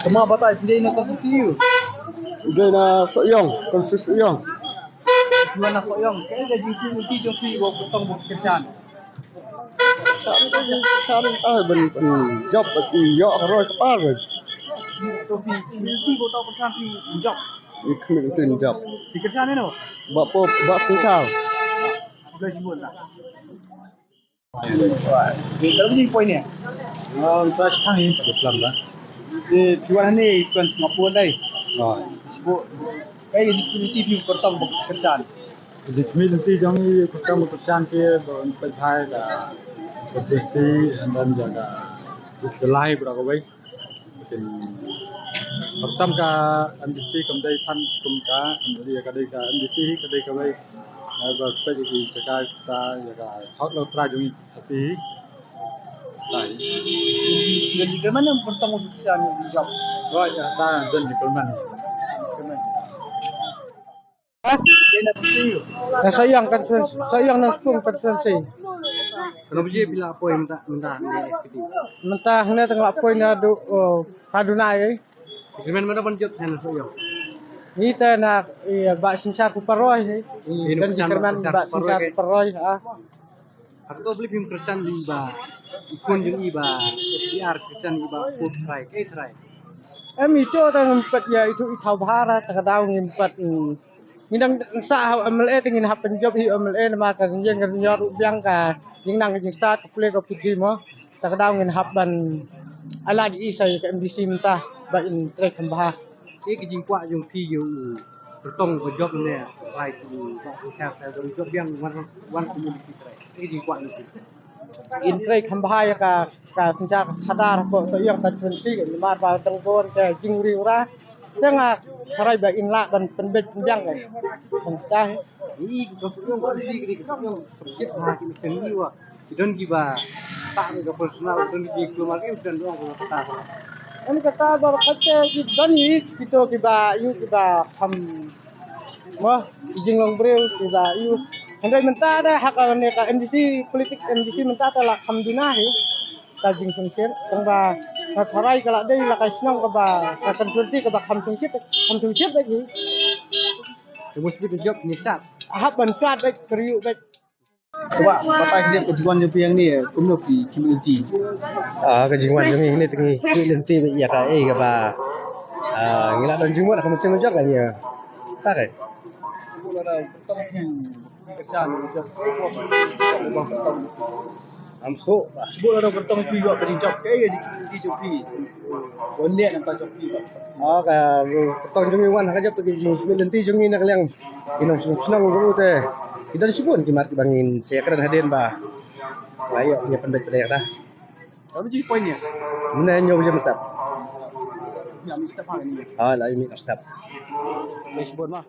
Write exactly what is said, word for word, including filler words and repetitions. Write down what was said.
Tang ba tai phi dei na constituency u? Dei na Sohiong, constituency Sohiong. Phi wan na Sohiong, kaei ka jingkyrpad jong phi ba u kyrtong ba u kyrshan? Kyrshan ka jingkyrshan, ah, ban, ban jop, ban ïoh ka roi ka par ban. To phi, phi, phi ba u kyrshan phi jop. Phi khmih tin jop. Phi kyrshan ïa no? Ba po, ba singkal. Ba singkal. Ka long jingpoi ne? Ngam trei shipang hi. Islam da. Te phi wan hangne phi wan sngap pun dei. Sbu. Kaei ka jingkyrpad phi kyrtong ba kyrshan? Jingkyrpad lynti jong ngi kyrtong ba kyrshan ki ba pynbeit bha ïa ka constituency and then ïa ka, ïa ka lai baroh kawei. Lekin khamtam ka M D C kam dei than kum ka M L A, ka dei ka M D C hi ka dei kawei. Ba peit ïa ki jaka kita ïa ka hok lo trai jong ngi Khasi. Tai. Ngan ïa ka mana kyrtong u sa ngi jop. Roi, ta don di permen. Permen. Ha? Na Sohiong constituency, Sohiong Nongstoiñ constituency. Kano biji phi la poi mynta, mynta ne S P T? Mynta hangne tang la poi naduh, oh, ka duna ei. Kyrmen mano ban jop na Sohiong? Ngi te na, ïa, Bah Synshar Khuparoi ei. Ïa, don jingkyrmen Bah Synshar Khuparoi, ha. Hato phi la phi kyrshan ïa i ba, i khun jong i ba, S P R kyrshan ïa i ba, ko trai, kaei trai? Em, ito tang ngim pat ïa, ito i thaw bha ra, ta ka daw ngim pat, mm, ngi dang sah ha u M L A te ngin hap pynjop hi u M L A namar ka jingïeng ka jingïoh ruh biang ka jingnang ka jingstad ka pule ka puthi mo. Ta ka daw ngin hap ban ai lad ïa i sa ïa ka M D C mynta ba in trei kham bha. Kaei ka jingkwah jong phi ïa u kyrtong ba jop ne trai ki ba ki sha ka jop biang wan wan kum u M D C trai. Kaei ka jingkwah jong phi? In trei kham bha ïa ka, ka synshar ka khadar ko to ïa ka constituency namar ba dang don ka jingriewra. Te nga tharai ba in lah ban pynbeit pynbiang ka. Pynbiang ka. Ïa ka Sohiong ka dei ka dei ka Sohiong suksit ha ki election ni wa. Ki don kiba ta ka personal, don ki klumar ki don don ka ta. Em kata ba kata ki don hi kito kiba ïa kiba kham mo jinglong briew kiba ïa. Hynrei mynta da ha kane ka M D C politik M D C mynta ta la kham duna hi. Ka jingsngewsih tang ba ka tharai ka la dei la ka shnong kaba ka constituency kaba kham sngewsih kham sngewsih bad hi. Ka must be the job ni sat. Hap ban sat bad kyrïu bad. Shuwa ba tai kdip ka jingwan jong phi hangne kumno phi khmih lynti? Ah, ka jingwan jong ngi hangne te ngi khmih lynti bad ïa kaei kaba, ah, ngi la don jingmut ha ka mynsiem jong ka ngi. Ta kaei? Shuwa la da kyrtong phi kyrshan jop. Am suk. Shuwa la da kyrtong phi ïoh ka jingjop kaei ka jingkhmih lynti jong phi? Wan ne nang ta jop phi ba. Ah, ka kyrtong jong ngi wan ha ka jop te ka jingkhmih lynti jong ngi na ka liang. Ki nongshong shnong jong u te ki don shibun ki mat kiba ngin sa ïakren hadien ba la ïoh ïa pynbeit pynbeit da. Ka biji point ïa. Mynne hynñiew baje mynstep. Ïa mynstep ha ïa. Ah, la ïa mynstep. Dei shibun ma.